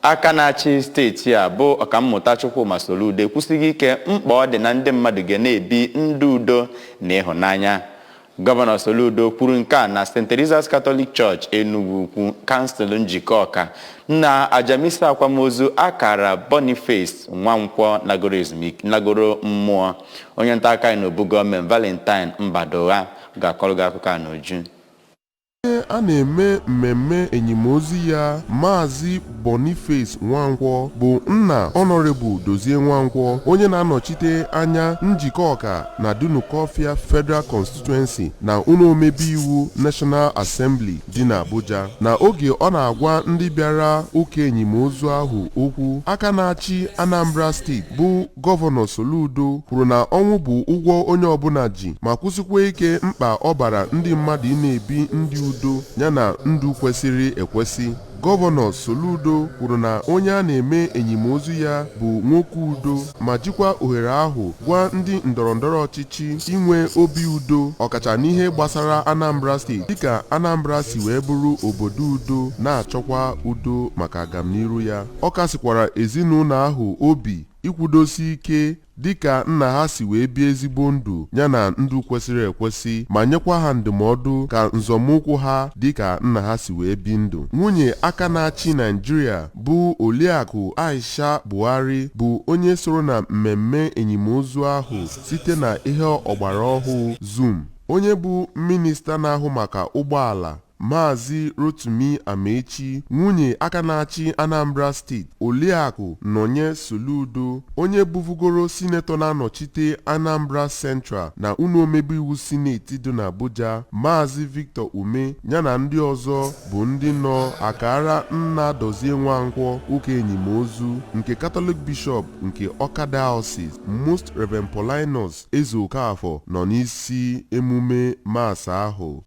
Aka na-achị steeti a bụ Ọkammụta Chukwuma Soludo ekwusigo ike mkpa ọ dị na ndị mmadụ ga na-ebi ndụ udo na ịhụnanya. Gọvanọ Soludo kwuru nke a na St. Teresa's Catholic Church, Enugu Ukwu, kansụl Njikọka, na ajamisa akwamozu akara Boniface Nwankwọ nagoro ezumike nagoro mmụọ. Onye nta akụkọ anyị n'obu gọọmenti, Valentine Mbadugha, ga-akọrọ gị akụkọ a n'uju. Onye a na-eme mmemme enyimozu ya, Maazị Boniface Nwankwọ, bụ nna Honorable Dozie Nwankwọ, onye na-anọchite anya Njikọka na Dunukọfịa Federal Constituency na ụlọ omebe iwu National Assembly dị n'Abuja. Na oge ọ na-agwa ndị bịara ụka enyimozu ahụ okwu, aka na-achị Anambra Steeti bụ Gọvanọ Soludo kwuru na ọnwụ bụ ụgwọ onye ọbụla ji, ma kwụsịkwa ike mkpa ọ bara ndị mmadụ ị na-ebi ndị udo yana ndụ kwesịrị ekwesị. Gọvanọ Soludo kwuru na onye a na-eme enyimozu ya bụ nwoke udo, ma jikwa ohere ahụ gwa ndị ndọrọndọrọ ọchịchị inwe obi udo, ọkacha n'ihe gbasara Anambra Steeti, dịka Anambra si wee bụrụ obodo udo na-achọkwa udo maka agamniru ya. Ọ kasikwara ezinụlọ ahụ obi ikwudosi ike dịka nna ha si wee bie ezigbo ndụ yana ndụ kwesịrị ekwesị, ma nyekwa ha ndụmọdụ ka nzọmụkwụ ha dịka nna ha si wee bi ndụ. Nwunye aka na-achị Naijiria bụ Oliakụ Aisha Buhari bụ onye soro na mmemme enyimozu ahụ site na ihe ọgbara ọhụụ Zoom. Onye bụ minista na-ahụ maka ụgbọala, Maazị Rotimi Amaechi, nwunye aka na-achị Anambra Steeti, Oliakụ Nonye Soludo, onye buvugoro sinetọ na-anọchite Anambra Central na ụlọ omebe iwu sineti dị n'Abuja, Maazị Victor Umeh, yana ndị ọzọ bụ ndị nọ akara nna Dozie Nwankwọ ụka enyimozu nke Catholic Bishop nke Awka Diocese, Most Reverend Paulinus Ezeokafor, nọ n'isi emume mass ahụ.